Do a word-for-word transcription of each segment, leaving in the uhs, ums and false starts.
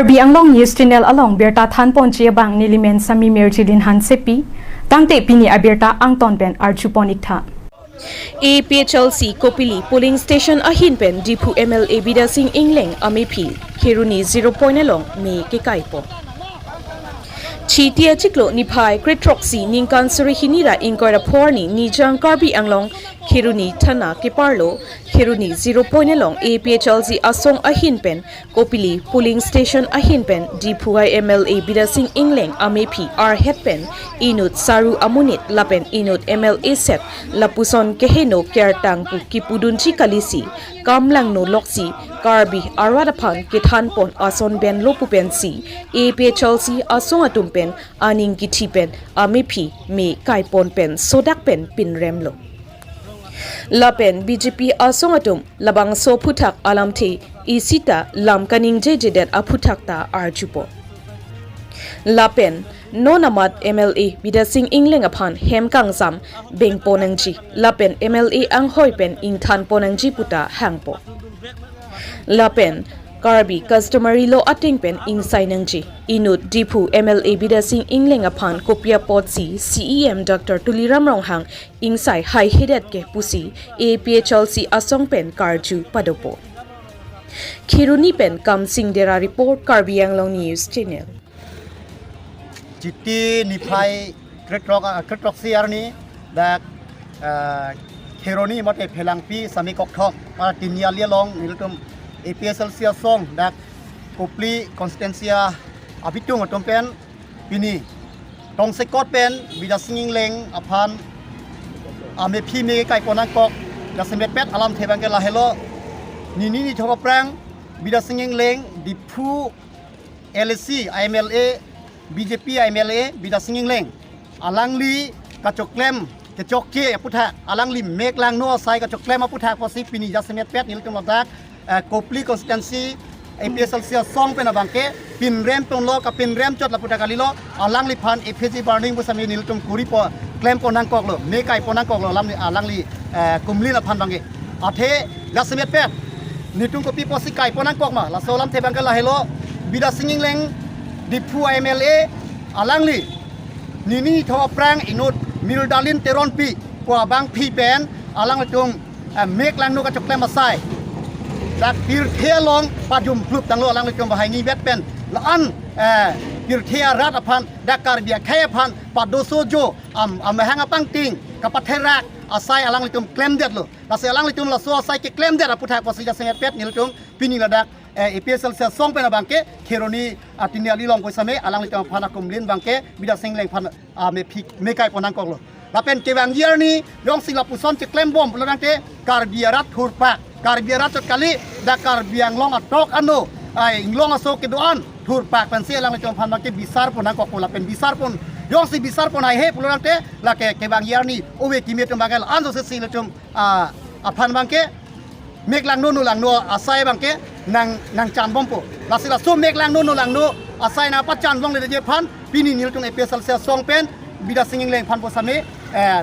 Karbi Anglong News Channel along birta thanponji abang nelimen Sami Mirjilin Hansepi, tangte pini abirta angton pen arjupon iktha. A P H L C Kopili polling station ahin pen Diphu M L A Bidya Sing Engleng amephi Kheroni zero point along me kekaipo. Chiti achiklo niphai krethroksi ningkan suri hini ra ingkoi ra pho arni Nijang Karbi Anglong Kheroni thana keparlo Kheroni zero point along A P H L C asong ahin pen Kopili polling station ahin pen Diphu I M L A Bidya Sing Engleng amephi arhet pen inut saru amonit lapen inut M L A set lapuson keheno kertang pu kipudunji kalisi kam langno loksi Karbi arat aphan kethanpon ason benlo pu pensi A P H L C asong atum pen aning kithi pen amephi me kaipon pen sodak pen pinremlo. Lapen B J P asong atum labangso aphuthak alamthe isi ta lam kaningjejedet aphuthak ta arjupo. Lapen non amat M L A Bidya Sing Engleng aphan hem kangsam bengpon nangji lapen M L A anghoi pen ingthanpon nangji puta hangpo. Lapen Karbi customary law ateng pen ingsai nangji. Inut Diphu M L A Bidya Sing Engleng aphan kopi apotsi C E M Doctor Tuliram Ronghang ingsai haihedet ke pusi A P H L C asong pen karju padopo. Kheroni pen Kamsing Dera report, Karbi Anglong News Channel. Chiti niphai krekrok, ah, krekrok si arni dak, ah, Kheroni mate Phelangpi Sami Kokthom, ah, Tiniali along nelitum A P H L C asong dak Kopili constituency abitung atum pen pini tongsekot pen Bidya Sing Engleng aphan amephi me kaipon nangkok. Jasemet pet alamthe abangke lahelo. Nini nithok aphrang Bidya Sing Engleng Diphu L A C I M L A, B J P I M L A Bidya Sing Engleng alangli kachoklem kechokche aphuthak, alangli mek langno asai kachoklem aphuthak pusi pini jasemet pet nelitum ladak, eh, Kopili constituency A P H L C asong pen abangke pinrem ponlo, kapinrem chot lapu ta kalilo, alangliphan effigy burning pu sami nelitum kuri po, klempon nangkoklo, me kaipon nangkoklo, alam alangli, eh, kumlin aphan abangke. Athe jasemet pet nelitum kopi pusi kaipon nangkok ma, laso alamthe abangke lahelo, Bidya Sing Engleng Diphu I M L A alangli nini nithok aphrang inut Mirdalin Teronpi pu abangpi pen alanglitum, eh, mek langno kachoklem asai dak pirthe along pajum blup tanglo, alanglitum bahai ni bet pen la-an, eh, pirthe arat aphan dak Karbi akhei aphan padoso jo am, amahang apangting kapatherak asai alanglitum klemdetlo. Lasi alanglitum laso asai keklemdet aphuthak pusi jasemet pet nelitum pini ladak, eh, A P H L C asong pen abangke Kheroni, ah, Tiniali along pu sami alanglitum aphan akumlin abangke Bidya Sing Engleng aphan, ah, mephi me kaipon nangkoklo. Lapen kevangji arni jongsi lapuson cheklembom pulo tangte Karbi arat thurpak, Karbi arat chot kali, dak Karbi Anglong atok ano, ai inglong aso kedo-an thurpak pensi alanglitum aphan abangke bisar pon nangkokpo, lapen bisar pon, jongsi bisar pon haihe pulo tangte lake kevangji arni ove kimi atum abangke la-an jongsi si ilitum, ah, aphan abangke mek langno nu langno asai abangke nang, nangchanbompo. Lasi laso mek langno nu langno asai nangpachanbomledetji aphan pini nelitum A P H L C asong pen Bidya Sing Engleng aphan pu sami, eh,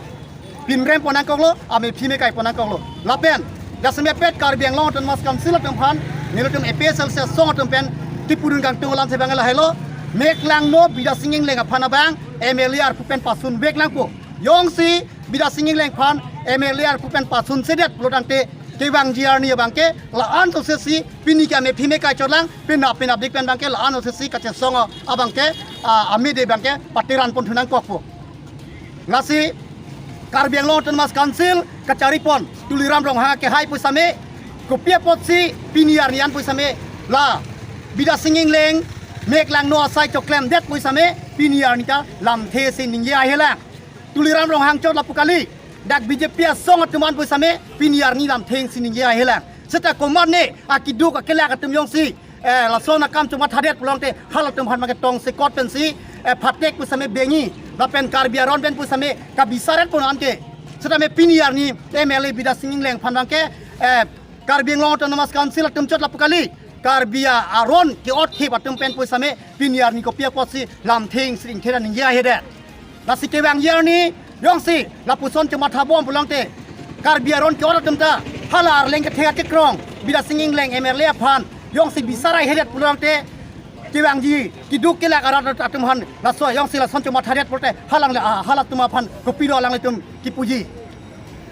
pinrem pon nangkoklo, amephi me kaipon nangkoklo. Lapen jasemet pet Karbi Anglong Autonomous Council atum aphan nelitum A P H L C asong atum pen kipudun kangtung alamthe abangke lahelo, mek langno Bidya Sing Engleng aphan abang M L A arpu pen pasunvek nangpo. Jongsi Bidya Sing Engleng aphan M L A arpu pen pasunsedet pulo tangte kevangji arni abangke la-an jongsi si pini ke amephi me kaichotlang, penap penapdik pen abangke la-an jongsi si kachesong abangke, ah, amide abangke pateran ponthu nangkokpo. Lasi Karbi Anglong Autonomous Council kacharipon Tuliram Ronghang akehai pu sami kopi apotsi pini arni an pu sami la Bidya Sing Engleng mek langno asai choklemdet pu sami pini arni ta lamthe si ningje ahelang. Tuliram Ronghang chot lapu kali, dak B J P asong atum an pu sami pini arni lamthe si ningje ahelang. Seta komatne akiduk akelak atum jongsi, eh, lason akam chomathadet pulo tangte halatum aphan abangke tongsekot pensi, eh, phatek pu sami bengi, lapen Karbi aron pen pu sami kabisar-et pon anke. Setame pini arni M L A Bidya Sing Engleng aphan abangke, eh, Karbi Anglong Autonomous Council atum chot lapu kali, Karbi aron ke-ot khip atum pen pu sami pini arni kopi apotsi lamthe si ingthera ningje ahedet. Lasi kevangji arni jongsi lapuson chomathabom pulo tangte Karbi aron ke-ot atum ta hala Arleng kethe akekrong Bidya Sing Engleng M L A aphan jongsi bisar haihedet pulo tangte kevangji, keduk kelak arat atum aphan laso ayong si lason chuma tharet pulote halang le, ah, halatum aphan kopilo alanglitum kipuji.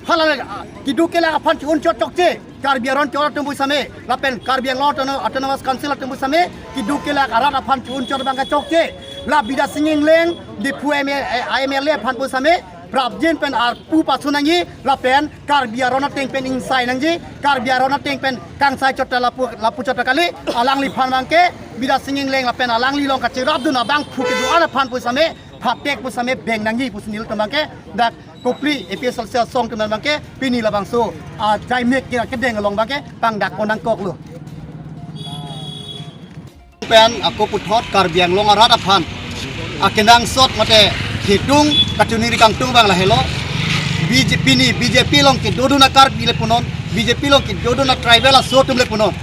Halang le, ah, keduk kelak aphan che-unchot chokche. Karbi aron chot atum pusitame, lapen Karbi Anglong Autono-, Autonomous Council atum pusitame, keduk kelak arat aphan che-unchot abang kachokche. La Bidya Sing Engleng, Diphu M L A, eh, M L A aphan pusitame, prapjin pen arpu pasu nangji, lapen Karbi aron ateng pen ingsai nangji, Karbi aron ateng pen kangsai chot ta lapu, lapu chot ta kali, alangliphan abangke, Bidya Sing Engleng lapen alangli along kacherapdun abangphu kedo-an aphan pusitame, phatek pusitame beng nangji pusi nelitum abangke, dak Kopili A P H L C asong atum abangke, pini labangso, ah, jaimek ke kedeng along abangke, pangdak pon nangkoklo. Pen ako puthot Karbi Anglong arat aphan akenangsot mate hitung kachiningri kangtung abang lahelo. B J P ni, B J P along kedodun a-Karbi le punon, B J P along kedodun a-tribal aso atum le punon.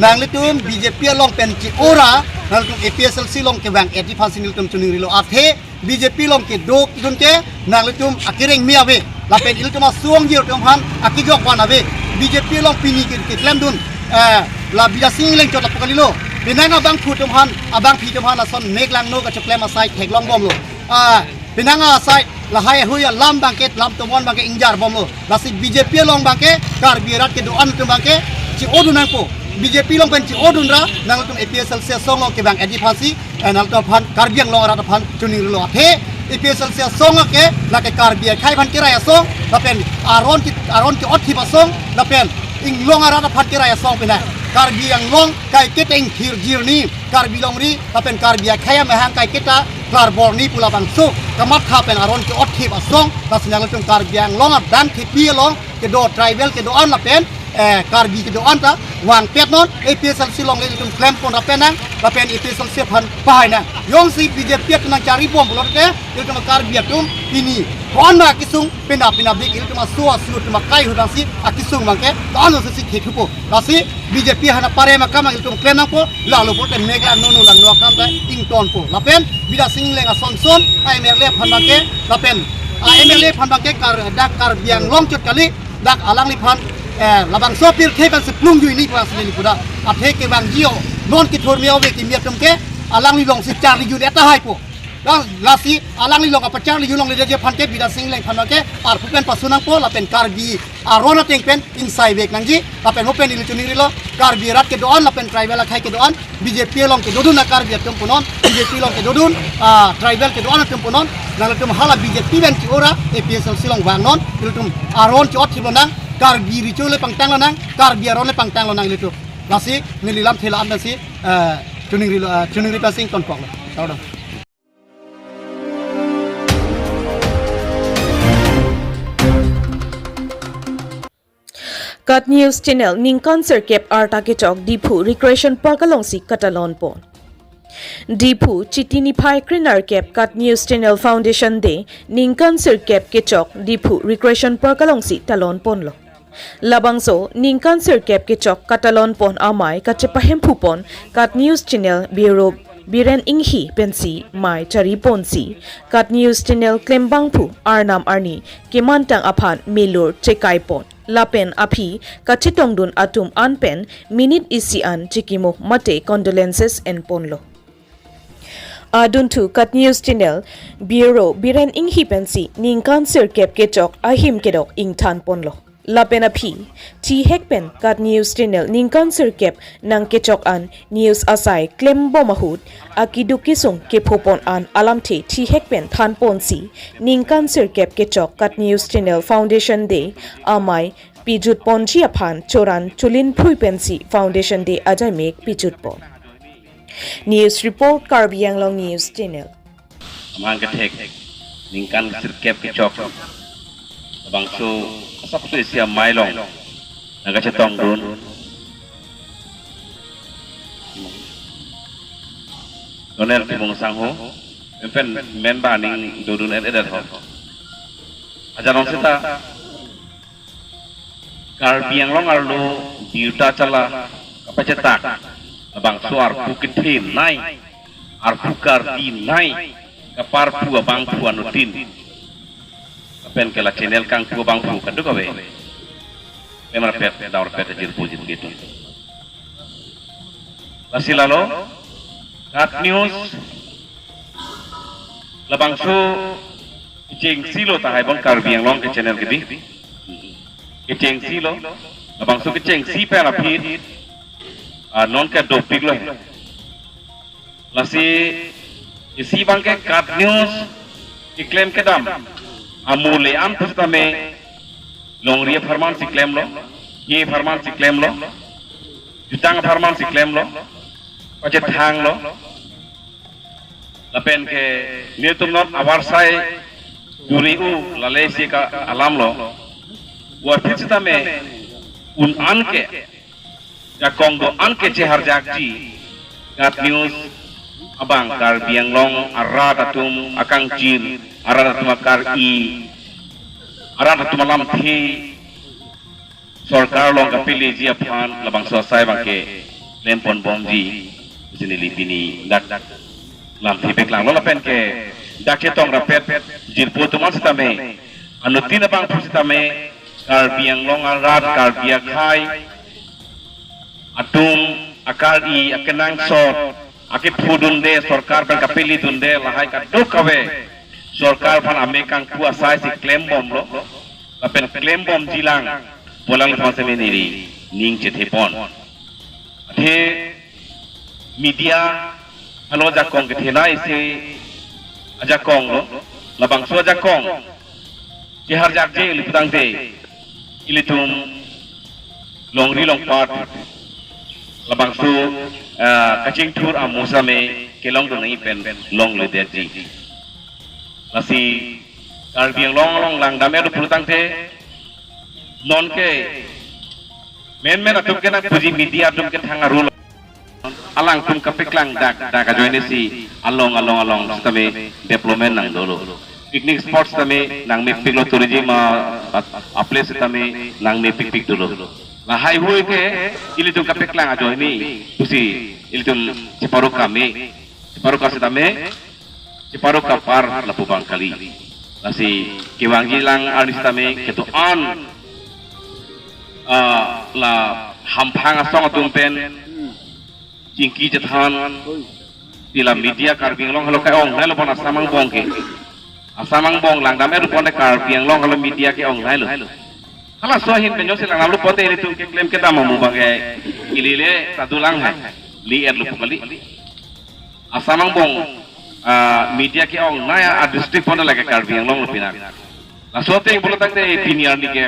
Nanglitum B J P along pen che-o ra, nanglitum A P H L C along kevang-etji aphansi nelitum chiningrilo, athe B J P along kedodun ke nanglitum akereng me ave. Lapen ilitum asong jir atum aphan akejok van ave. B J P along pini ke, keklemdun, eh, la Bidya Sing Engleng chot lapu kalilo. Penang abangphu atum aphan, abangpi atum aphan lason mek langno kachoklem asai theklong bomlo. Ah, penang asai lahai hui alam abangke, lam tomon abangke ingjar bomlo. Lasi B J P along abangke, Karbi arat kedo-an atum abangke che-odun nangpo. B J P along pen che-odun ra, nangtum A P H L C asong along kevang-etji aphansi, eh, nangtum aphan, Karbi Anglong arat aphan chiningrilo, athe A P H L C asong ke, lake Karbi akhei aphan kerai asong, lapen aron ke, aron ke-otthip asong, lapen inglong arat aphan kerai asong pina. Karbi Anglong kaiketa ingthir jirni, Karbi longri, lapen Karbi akhei amahang kaiketa klarbor ni pu labangso kamatha pen aron ke-otthip asong, lasi nangtum Karbi Anglong adan thepi along kedo tribal kedo-an lapen, eh, Karbi kedo-an ta vangpet non, A P H L C along le ilitum klem pon ra pen nang, lapen A P H L C aphan pahai nang. Jongsi B J P atum nangchari bom pulote, ilitum Karbi atum pini, ko-an ma kesung, pina pina dik, ilitum aso asu atum akai hudang si, akesung abangke, ko-an lo si kethupo. Lasi, B J P aphan apare ma akam ilitum klem nangpo, lalo pulote mek langno langno akam ta ingtonpo. Lapen, Bidya Sing Engleng ason son, a M L A aphan abangke, lapen, a M L A aphan abangke kar, dak Karbi Anglong chot kali, dak alangliphan, eh, labangso pirthe pen seplung jui ni pura sini puda. Athe kevangji o, non kethur me ave kimi atum ke, alangli along si charli jui le tahai po. Dak lasi alangli along kapacharli jui longledet aphan ke Bidya Sing Engleng aphan ke arpu pen pasu nangpo lapen Karbi aron ateng pen ingsai vek nangji lapen mo pen ili chiningrilo Karbi arat kedo-an lapen tribal akhei kedo-an B J P along kedodun a-Karbi atum punon, B J P along kedodun, ah, tribal kedo-an atum punon, nangtum hala B J P pen che-o ra, A P H L C along vang non, ilitum aron che-otthip lonang, Karbi recho le pangtang lonang, Karbi aron le pangtang lonang ilitum. Lasi, neli lamthe la-an si, eh, chiningrilo, eh, chiningri pasing tonkoklo. Tardam. KAT News Channel ningkan sirkep arta kechok Diphu Recreation Park alongsi katalon pon. Diphu, Chiti niphai krenerkep KAT News Channel Foundation Day ningkan sirkep kechok Diphu Recreation Park alongsi talon ponlo. Labangso ningkan sirkep kechok katalon pon amei kachepahemphu pon KAT News Channel Bureau Biren Enghi pensi mei chari ponsi KAT News Channel klembangphu arnam arni kemantang aphan melur chekai pon. Lapen aphi kachetongdun atum an pen minute isi an chikimo mate condolences en ponlo. Adunthu KAT News Channel Bureau Biren Enghi pensi ningkan sirkep kechok ahim kedok ingthan ponlo. Lapen aphi, thihek pen KAT News Channel ningkan sirkep nangkechok an news asai klembom ahut, akeduk kesung kepho pon an alamthe thihek pen than ponsi, ningkan sirkep kechok KAT News Channel Foundation Day amei pijut ponji aphan choran cholin phui pensi Foundation Day ajaimek pijut pon. News report, Karbi Anglong News Channel. Amang kethek ningkan sirkep kechok labangso asapso isi amei along nangkachetongdun Colonel Timung Sangho, pen men ba ning dodun et et ho. Ajalong seta Karbi Anglong arlo birta chala kapachetak abangso arpu kethenei, arpu Karbi nei, kaparpu abangphu anuttin. Lapen ke la channel kangpu abangphu kaduk ave. Pemrapet, daurpet, ajirpo jirpo ketung. Lasi lalo, Rat News, labangso kechengsi lo tahai bang Karbi Anglong ke channel ke di. Kechengsi lo, labangso kechengsi pen aphi, ah, non ke dopik lo. Lasi isi bang ke Rat News keklem kedam amule an pusitame longri apharman si klemlo, hi apharman si klemlo, jutang apharman si klemlo, pachethanglo. Lapen ke nelitum non avarsai duri u lale si ke alam lo. Wa phit sitame un an ke jakong do an ke cheharjakji Rat News abang Karbi Anglong arat atum akangchir, arat atum akar-i, arat atum alamthe sorkar along kapeleji aphan labangso asai bang ke klempon bomji pusi neli pini dak lamthe peklang lo. Lapen ke dak chetong rapet jirpo atum an sitame, anuttin abang pusitame Karbi Anglong arat, Karbi akhei atum akar-i, akenangsot, akephudunde, sorkar pen kapeledunde, lahai kadokave sorkar aphan amekang pu asai si klembomlo. Lapen klembomjilang pu alang aphan sitame neli ning chethepon. Athe media halo ajakong kethenei si ajakong lo, labangso ajakong cheharjakje ili putangte ilitum longri longpat labangso, ah, kachingthur amo sitame kelongdun nangji pen longledetji. Lasi Karbi Anglong along langdam-et pulotangte non ke menmen atum ke nangpuji media atum ke thang aru lo. Alangtum kapeklang dak dak ajoine si along along along sitame development nang dolo. Picnic spots sitame nangmepiklo, tourism a, a, a place sitame nangmepikpik dolo. Lahai hui ke ilitum kapeklang ajoine pusi ilitum cheparuk kami, cheparuk ka sitame cheparuk kapar lapu bang kali. Lasi kevangjilang arni sitame kedo-an, ah, la hamphang asong atum pen chingki chethan ti la media Karbi Anglong halo ke-ongneilo pon asam angbong ke. Asam angbong langdam-et pon Karbi Anglong halo media ke-ongneilo. Halaso ahin pen jongsi langdamlo pote ilitum keklem kedam amo bang ke ili le ta dolang hai. Li-etlo pu kali. Asam angbong, ah, media ke-ongnei a-district pon lake Karbi Anglong lo pinak. Laso ateng pulotangte pini arni ke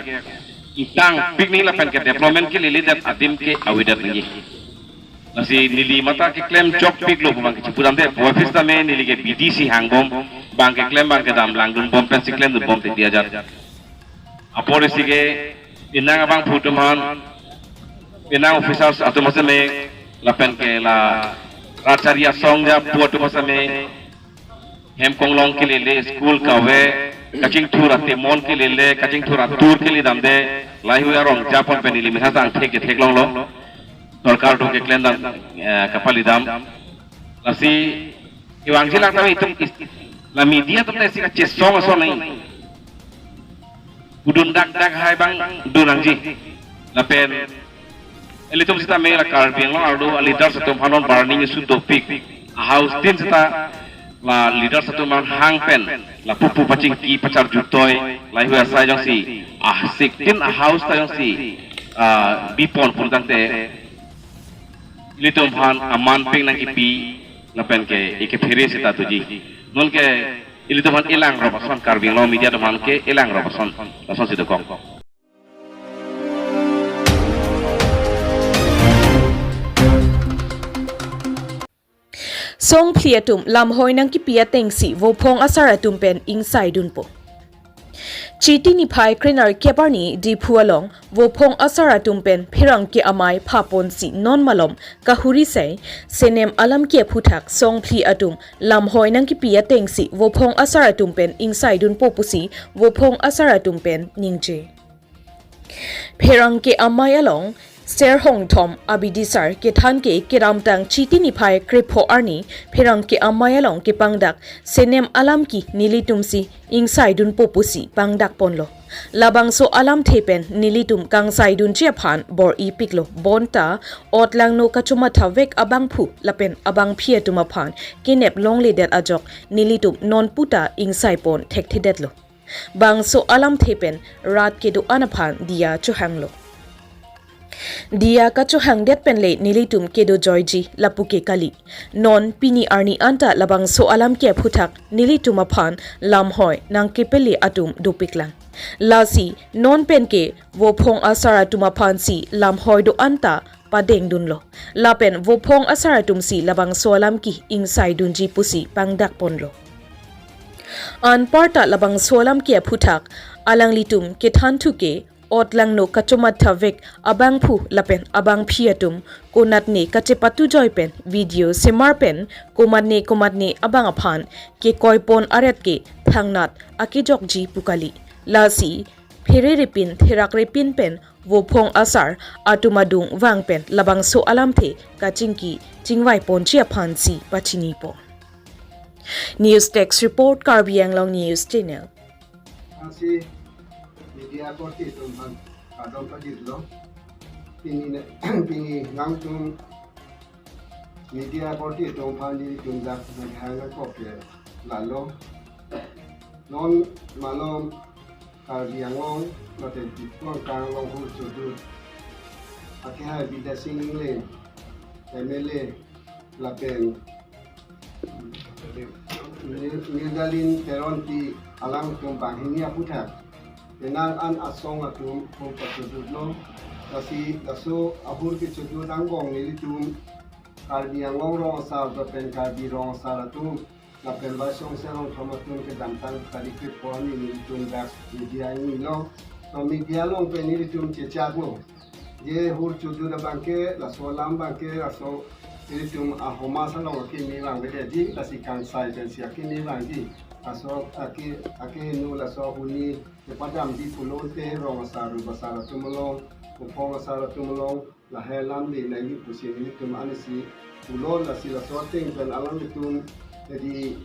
ingtangpik nangji lapen ke development ke leledet adim ke avedet nangji. Lasi neli matha keklem chokpiklo pu bang ke chepudamde, pu office tame neli ke B D C hangbom, bang keklem bang kedam langdunbom pensi klemdunbom te diya jat. Apor isi ke penang abangphu atum aphan, penang officers atum asame, lapen ke la rat chari asong ja pu atum asame, hem konglong kelele, school kave, kachingthur atemon kelele, kachingthur atur keledamde, lahai hui arong japon pen ili methasang thek ke theklonglo. Sorkar atum keklem dam, eh, kapalidam. Lasi kevangjilang tame itum is-, la media atum ta isi kachesong ason nangji. Pudun dak dak hai bang dun nangji. Lapen ilitum sitame la Karbi Anglong arlo a-leaders atum aphan non burning issue topic. A-house tin sita la leaders atum aphan hang pen la pupu pachingki pacharjutoi, lahai hui asai jongsi, ah, siktin a-house ta jongsi, ah, bipon pulotangte ilitum aphan aman ping nangkipi lapen ke ikephere sita thuji. Non ke ilitum aphan elangrop ason, Karbi Anglong media atum aphan ke elangrop ason, lasonsi dokok. Songphli atum lamhoi nangkipi atengsi vophong asar atum pen ingsaidunpo. Chiti niphai krenerkep arni Diphu along vophong asar atum pen pherangke amei phaponsi non malom kahuri sei, senem alam ke aphuthak songphli atum lamhoi nangkipi atengsi vophong asar atum pen ingsaidunpo pusi vophong asar atum pen ningje. Pherangke amei along Serhongthom abidisar kethan ke kedamtang Chiti niphai krepho arni pherangke amei along kepangdak senem alam ke nelitumsi ingsaidunpo pusi pangdakponlo. Labangso alamthe pen nelitum kangsaidunji aphan bor-ipiklo, bonta otlangno kachomathavek abangphu lapen abangphi atum aphan kenep longledet ajok nelitum non puta ingsaipon thekthedetlo. Bangso alamthe pen rat kedo-an aphan diya chohanglo. Diya kachohangdet penle nelitum kedo joiji lapuke kali. Non pini arni anta labangso alam ke aphuthak nelitum aphan lamhoi nangkepele atum dopiklang. Lasi non penke vophong asar atum aphansi lamhoi do-an ta padengdunlo. Lapen vophong asar atumsi labangso alam ke ingsaidunji pusi pangdakponlo. Anparta labangso alam ke aphuthak alanglitum kethan thuke otlangno kachomathavek abangphu lapen abangphi atum konatne kachepatujoi pen video semar pen komatne komatne abang aphan kekoipon aret ke thangnat akejokji pu kali. Lasi phererepin therakrepin pen vophong asar atum adung vang pen labangso alamthe kachingki chingvaiponji aphansi pachinipo. News Desk Report, Karbi Anglong News Channel. Asi media korte atum aphan kardom pajirlo. Pini ne, pini nangtum media korte atum aphan nelitum dak nangkehang nangkok ke lalo. Non malom Karbi Anglong, lapen Tipong Kanglong hur chodut akehai Bidya Sing Engleng, M L A, lapen Nir-, Nirdalin Teronpi alangtum banghini aphuthak penang an asong atum hur pachodutlo. Lasi laso ahur kechodut angbong nelitum Karbi Anglong rong asar lapen Karbi rong asar atum lapen Vaisong Serong Thom atum kedamtang tarikrip pon nelitum dak media ingnilo. To media along pen nelitum chechaklo. Je hur chodut abangke, laso alam abangke, laso nelitum ahomas along akeme vangvedetji, lasi kangsai pensi akeme vangji. Laso ake, akeheno laso ahuni kepadamji pulote rong asar, rup asar atum along, vophong asar atum along, lahai alam le nangji pusi nelitum ansi pulo. Lasi laso ateng pen alanglitum, jadi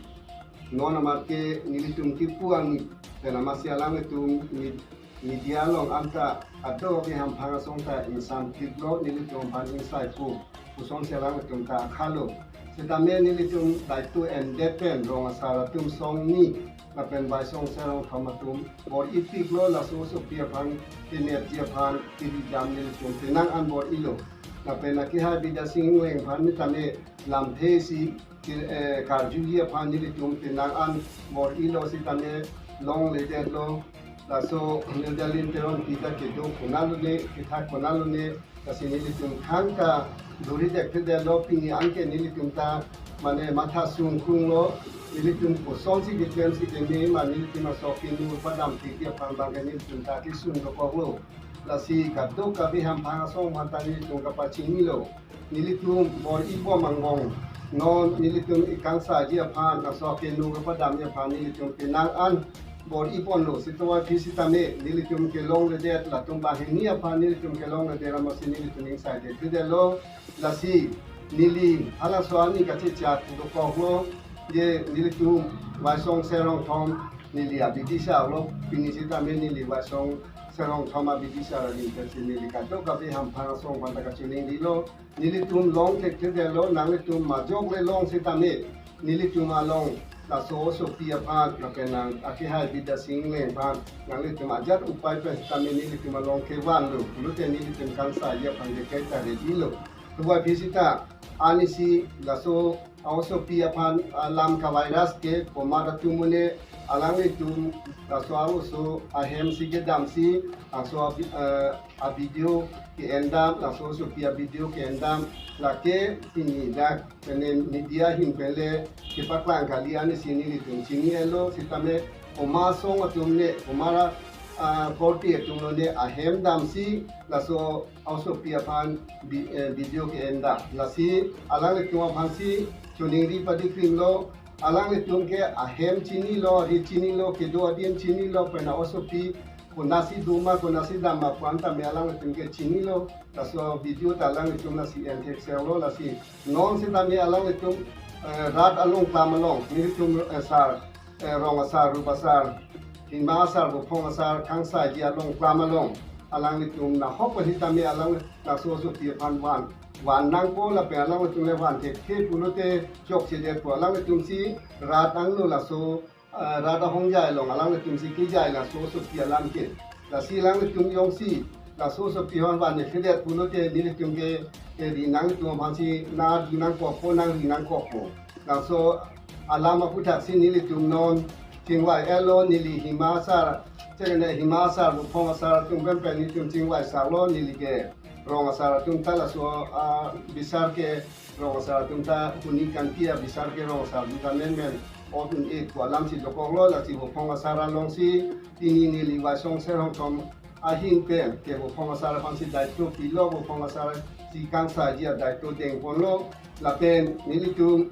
non amat ke nelitum kipu ani pen amatsi alanglitum me-, media along anta ado ke hamphang asong ta ingsamphitlo, nelitum aphan ingsaipo pusonsi alanglitum ta akhalo. Sitame nelitum daito endet pen rong asar atum song ni lapen Vaisong Serong Thom atum bor-ipiklo, laso osopi aphan kenepji aphan kiri dam nelitum penang an bor-ilo. Lapen akehai Bidya Sing Engleng aphan sitame lamthe si ki-, eh, karjuji aphan nelitum penang an bor-ilo, sitame longledetlo. Laso Nirdalin Teronpi ta kedo konatlo ne, kethak konatlo ne, lasi nelitum thangta duri dekthedetlo, pini anke nelitum ta mane matha sungkrunglo, nelitum kosonsi keklemsi keme ma nelitum aso kenu padam titi aphan abangke nelitum ta kesung dokoklo. Lasi kadokave hamphang asong aphan ta nelitum kapachinilo. Nelitum bor-ibom angbong non nelitum ikangsaiji aphan, laso kenu kepadamji aphan nelitum penang an bor-iponlo. Sitame aphi sitame nelitum kelongledet, latum banghini aphan nelitum kelongledet amatsi nelitum ingsai dekthedetlo. Lasi neli halaso ani kachechak dokoklo, je nelitum Vaisong Serong Thom neli abidisarlo, pini sitame neli Vaisong Serong Thom abidisar adim pensi neli kadokave hamphang asong aphan ta kachiningrilo. Nelitum long thekthedetlo, nanglitum majok le long sitame nelitum along laso osopi aphan lapen nang akehai Bidya Sing Engleng aphan nanglitum ajat upai pen sitame nelitum along kevanlo, pulote nelitum kangsaiji aphan ke kaita readylo. Tuwa aphi sita ansi laso osopi aphan, ah, lam kavirus ke komat atum mune alanglitum laso aoso ahemsi kedamsi laso abi-, eh, avideo ke-endam, laso osopi avideo ke-endam, lake pini dak pene media ahin penle kepaklang kali ansi nelitum chini-etlo, sitame komat asong atum ne, komat, ah, korte atumlo ne ahem damsi laso aosopi aphan bi-, eh, video ke-endam. Lasi alanglitum aphansi choningri padikrimlo, alanglitum ke ahem chinilo, ri chinilo, kedo adim chinilo, pen aosopi konatsi doma, konatsi dam ma pu an tame alanglitum ke chinilo. Laso video ta alanglitum lasi en thekserlo, lasi non sitame alanglitum, eh, rat along klam along, nelitum, eh, sar, eh, rong asar, rup asar, Hima asar, Buphong asar kangsaiji along, klam along, alanglitum nahok pen sitame alang laso asopi aphan van, van nangpo lapen alanglitum le van thekthe pulote chokchedetpo. Alanglitum si rat angno laso, ah, rat ahongjai along alanglitum si kejai laso asopi alam ke. Lasi alanglitum jongsi laso asopi aphan van thekthe det pulote nelitum ke, eh, ri nanglitum aphan si nangdun nangkokpo, nangri nangkokpo. Laso alam aputhaksi nelitum non chingvai-etlo, neli Hima asar, chekene Hima asar, Buphong asar atum pen pen nelitum chingvai saklo, neli ke rong asar atum ta laso, ah, bisar ke rong asar atum ta huni kangki abisar ke rong asar atum ta menmen ot un-e pu alam si dokoklo. Lasi Buphong asar alongsi pini neli Vaisong Serhongtom ahin pen ke Buphong asar aphan si daito pilo, Buphong asar si kangsaiji adaito dengponlo. Lapen nelitum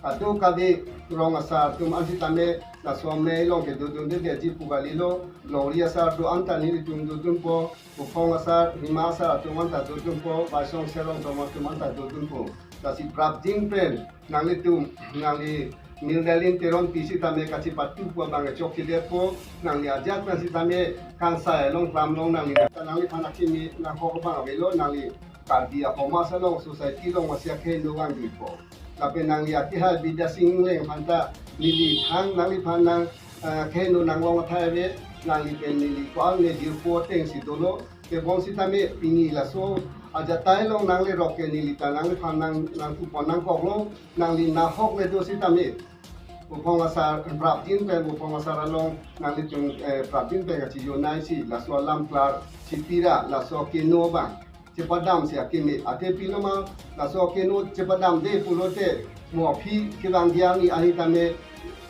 kadokave rong asar atum an sitame laso amei along kedodundedetji pu kalilo. Longri asar do-an ta nelitum dodunpo, Buphong asar, Hima asar atum an ta dodunpo, Vaisong Serhongtom atum an ta dodunpo. Lasi prapjin pen nanglitum, nangli Mirnalin Teronpi sitame kachipatu pu abang chokchedetpo, nangli ajat pen sitame kangsai along, klam along nangli, nangliphan akimi nanghok abang avelo, nangli Karbi asomaj along, society along masi akeheno vangjuipo. Lapen nangli akehai Bidya Sing Engleng aphan ta neli thang nangliphan nang, eh, keheno nanglong athai ave, nangli pen neli ko-an ne jirpo atengsi dolo. Tebon sitame pini laso ajatai along nanglerok ke neli ta nangliphan nang, nangkupon nangkoklo, nangli nahok le do sitame Buphong asar, prapjin pen Buphong asar along nanglitum, eh, prapjin pen kachijonaisi laso alam klar chipira, laso akeheno abang chepadamsi akeme. Athe pilo ma laso akeheno chepadamde pulote, mo aphi kevang dia ni ahi tame,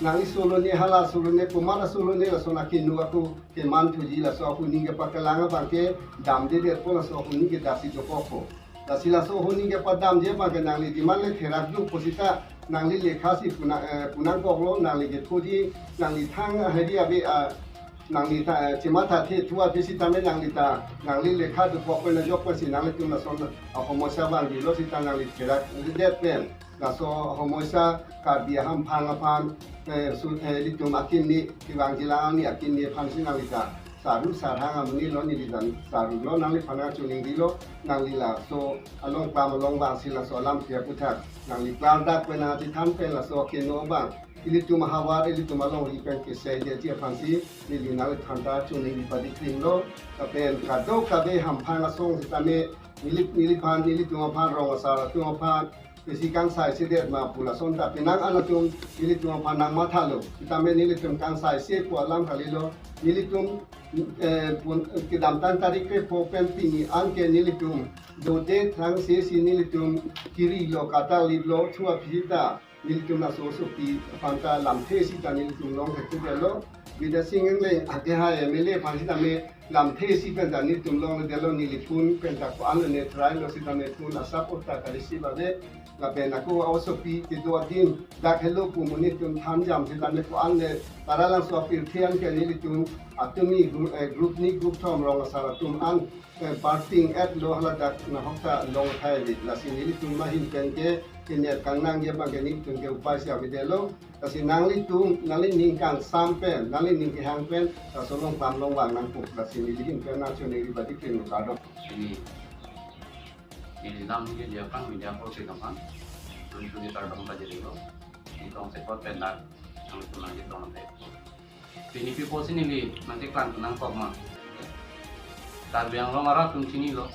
nangli solone, hala solone, komat asolone laso akeheno ako kemanthuji, laso ahuni kepakelang abang ke damdedetpo, laso ahuni ke daksi dokokpo. Lasi laso ahuni kepadamji abang ke nangli demand le therak dukpo sita, nangli lekha si pu nang, eh, pu nangkoklo, nangli kethuji, nangli thang ahedi ave, ah, nangli ta, eh, chematha the thu ave sitame nangli ta, nangli lekha dokok pen ajok pensi nanglitum lason asomosya vangjilo sita nangli therakdet pen laso asomosya Karbi ahamphang aphan, eh, su, eh, ilitum akimi, kevangjilang ani akimi aphan si nangli ta saru sarhang amonit lo, neli ta sarulo, nangliphan nangchoningrilo, nangli laso along, klam along vangsi laso alam ke aputhak nangli klardak pen nangchethan pen laso akeheno abang ilitum ahavar, ilitum alongri pen keseidetji aphansi neli nangliphan ta choningri padi krimlo. Lapen kadokave hamphang asong sitame neli, neliphan, nelitum aphan, rong asar atum aphan besi kangsaisedet ma pu lason ta penang an atum nelitum aphan nangmathalo. Sitame nelitum kangsaise pu alam kalilo. Nelitum, eh, pun, kedamtang tarik krepho pen pini an ke nelitum dode thangsesi nelitum kirilo, katalilo, thu aphi ta nelitum laso asopi aphan ta lamthe sita nelitum long thekthe detlo. Bidya Sing Engleng akehai M L A aphan sitame lamthe si pen ta nelitum longledetlo, neli phone pen ta ko-an le ne try lo sitame phone asap ot ta ka receive ave. Lapen ako asopi kedo adim dak helo pu amonit atum thanjam sitame ko-an le, para langso apirthe an ke nelitum atumi gru-, eh, group ni group thom rong asar atum an, eh, parting-etlo, haladak nahok ta long athai ave. Lasi nelitum ahin pen ke kenet kangnangji abang ke nelitum ke upai si avedetlo. Lasi nanglitum, nanglining kangsam pen, nanglining kehang pen laso along klam along vang nangpo. Lasi neli ahin pen nangchoningri padi krim, kardom. Pini, pini dam ni dia kang media ko si kapan, nanglitum kardom pajirilo. Nitong sekot pen dak, nanglitum nangchetong te. Pini pi pusi neli nangkeklang nangkok ma. Karbi Anglong arat atum chinilo.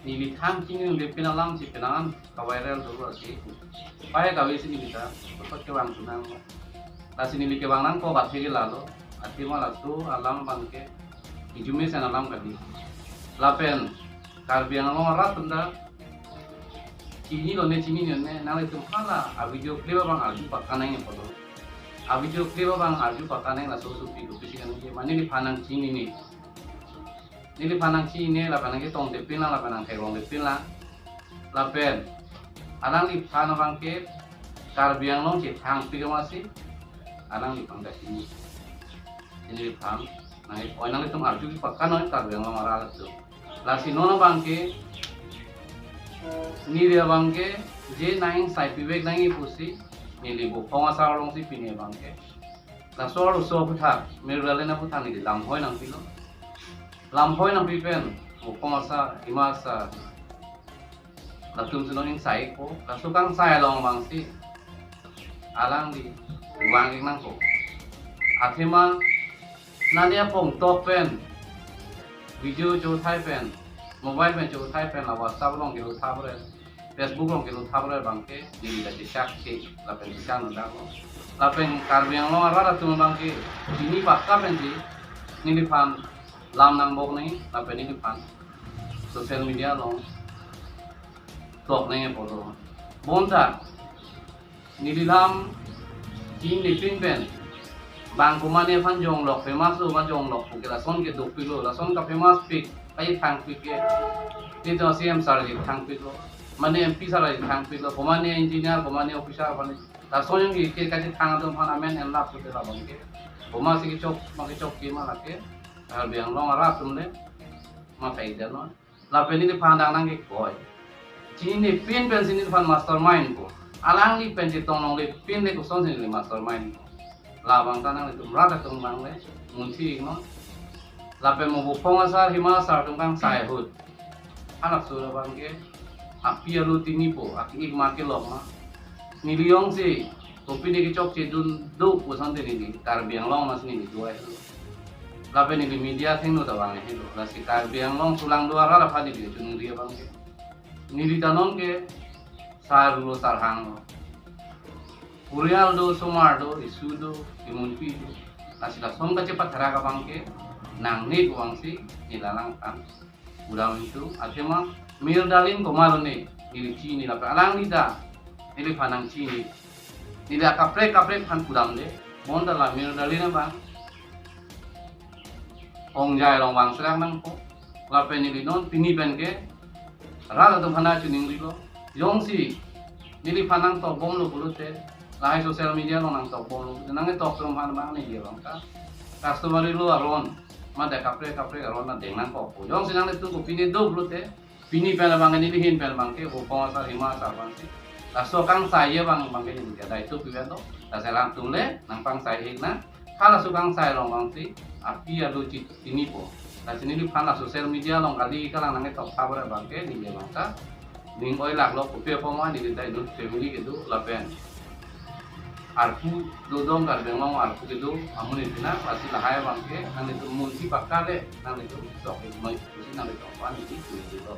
Neli thang chinidunde pen alam si penang an ka-viral dolo si. Pai kave si neli ta, kosot kevang tu nang. Lasi neli kevang nangkok athe ke lalo. Athe ma laso alam abang ke information alam kali. Lapen Karbi Anglong arat atum ta chinilo ne, chinilo ne, nanglitum hala a-video clip abang arju pakanang epolo. A-video clip abang arju pakanang laso asopi do pusi kaningje ma, neliphan nangchinine. Neliphan nangchinine, lapen nangketongde pinlang, lapen nangkerongde pinlang. Lapen alangliphan abang ke Karbi Anglong chethangpik amatsi alangliphan kachini. Neliphan nang, oi nanglitum arju pakanoi Karbi Anglong arat atum. Lasi non abang ke, neli abang ke, je nang sai pivek nangji pusi, neli Buphong asar alongsi pini abang ke Laso arloso aphuthak, Mir Darlene aphuthak neli lamhoi nangpilo. Lamhoi nangpi pen, Bupong asar, Hima asar, latum si non ingsai-ikpo. Laso kangsai along abangsi alangli vang-ik nangpo. Athema nani apong tok pen video chothai pen, mobile pen chothai pen, la WhatsApp along kelo thapre, Facebook along kelo thapre abangke neli ta chechak si, lapen chechak nodaklo. Lapen Karbi Anglong arat atum abangke chini pakka pensi neliphan lam nangbok nangji, lapen neliphan social media along tok nangji apotlo. Bonta neli lam chinine pin pen, bang komane aphan jonglok, famous lo ma jonglok pu ke lason ke dopiklo, lason ka-famous pik, kachethangpik ke, nelitum C M sir kachethangpiklo, mane M P sir kachethangpiklo, komane engineer, komane officer aphan, lason jong ke kachethang atum aphan amen enlap pute labang ke. Komatsi kechok, ma kechok ke ma lake, Karbi Anglong arat atum le mathai det non. Lapen neliphan dang nangkekoi. Chinine pin pensi neliphan mastermind po. Alangli pen chetong longle pin le kosonsi neli mastermind po. Labang ta nanglitum rat atum abang le munthi-iknon. Lapen mo Bupong asar, Hima asar atum kangsai ahut, halabangso abangke api alu tinipo, aki-ik ma kelok ma. Neli jongsi kopine kechokchedun do pu asonte neli Karbi Anglong mas neli do-ai helo. Lapen neli media athengno ta vang-ik helo. Lasi Karbi Anglong sulang do arat aphan neli choningri abangke, neli ta non ke sarlo sarhanglo. Purial do, osomar do, isu do, imunpi do. Lasi lason kachepatherak abangke nangne pu abangsi neli alangphan pudam itu, athema Mir Darlene komatlo ne, neli chini lapen alangli ta neliphan nangchini. Neli akaprek kaprek aphan pudamde, bonta la Mir Darlene abang ongjai along vangserak nangpo. Lapen neli non pini penke rat atum aphan ta choningrilo. Jongsi neliphan nangtokbomlo pulote, lahai social media along nangtokbomlo, nangketok atum aphan abang neli abang ta customary law aron, mate kaprek kaprek aron ta deng nangkokpo. Jongsi nanglitum kopine do pulote, pini pen abangke, neli ahin pen abangke, Bupong asar, Hima asar abangsi, laso kangsai abang abangke neli ke daito pivetlo. Lasi alangtum le nangpangsai-ik nang. Halaso kangsai along abangsi api alu chi- tinipo. Lasi neliphan la social media along kali kalang nangketok thapre abangke neli abang ta ning oilaklo, kopi apot ma neli ta inut family kedo lapen arpu dodom, Karbi Anglong arpu kedo amonit pina. Lasi lahai abangke nanglitum munthi pakka le, nanglitum sok-ik noi pusi nanglitum aphan neli choningri lo.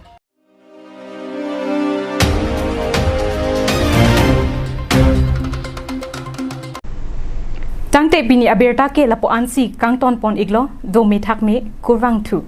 Tangte pini abirta ke lapu-ansi kangtonpon-iklo, dome thakme, kurvangthu.